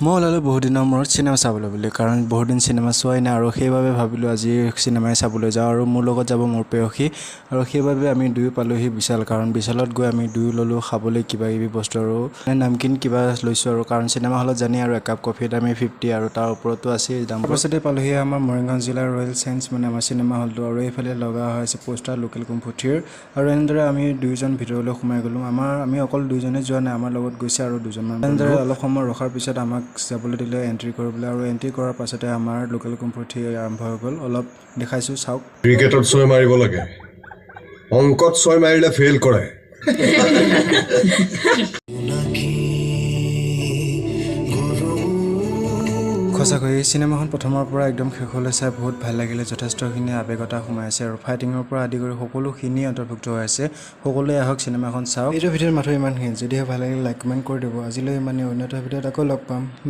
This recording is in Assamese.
মই ওলালোঁ বহুত দিনৰ মূৰত চিনেমা চাবলৈ বুলি, কাৰণ বহুত দিন চিনেমা চোৱাই নাই আৰু সেইবাবে ভাবিলোঁ আজি চিনেমাই চাবলৈ যাওঁ আৰু মোৰ লগত যাব মোৰ প্ৰেয়সী। আৰু সেইবাবে আমি দুয়ো পালোহি বিশাল, কাৰণ বিশালত গৈ আমি দুয়ো ল'লোঁ খাবলৈ কিবা কিবি বস্তু আৰু নামকিন কিবা লৈছোঁ আৰু, কাৰণ চিনেমা হলত জানেই আৰু একাপ কফিৰ দামেই 50 আৰু তাৰ ওপৰতো আছেই দাম। তাৰপাছতে পালোহি আমাৰ মৰিগাঁও জিলাৰ ৰয়েল চায়েন্স, মানে আমাৰ চিনেমা হলটো। আৰু এইফালে লগা হৈ আছে পষ্টাৰ লোকেল কুমফু থ্ৰীৰ। আৰু এনেদৰে আমি দুয়োজন ভিতৰলৈ সোমাই গ'লোঁ। আমি অকল দুইজনে যোৱা নাই, আমাৰ লগত গৈছে আৰু দুজনমান। এনেদৰে অলপ সময় ৰখাৰ পিছত আমাক যাবলৈ দিলে এণ্ট্ৰি কৰিবলৈ, আৰু এণ্ট্ৰি কৰাৰ পাছতে আমাৰ লোকেল কুমফু 3 আৰম্ভ হৈ গ'ল। অলপ দেখাইছোঁ, চাওক। ক্ৰিকেটত ছয় মাৰিব লাগে, অংকত ছয় মাৰিলে ফেইল কৰে। সঁচাকৈ এই চিনেমাখন প্ৰথমৰ পৰা একদম শেষলৈ চাই বহুত ভাল লাগিলে। যথেষ্টখিনি আৱেগতা সোমাই আছে আৰু ফাইটিঙৰ পৰা আদি কৰি সকলোখিনি অন্তৰ্ভুক্ত হৈ আছে। সকলোৱে আহক, চিনেমাখন চাওক। এইটো ভিডিঅ'ত মাথো ইমানখিনি। যদিহে ভাল লাগিলে, লাইক, কমেণ্ট কৰি দিব। আজিলৈ ইমানেই, অন্য এটা ভিডিঅ'ত আকৌ লগ পাম।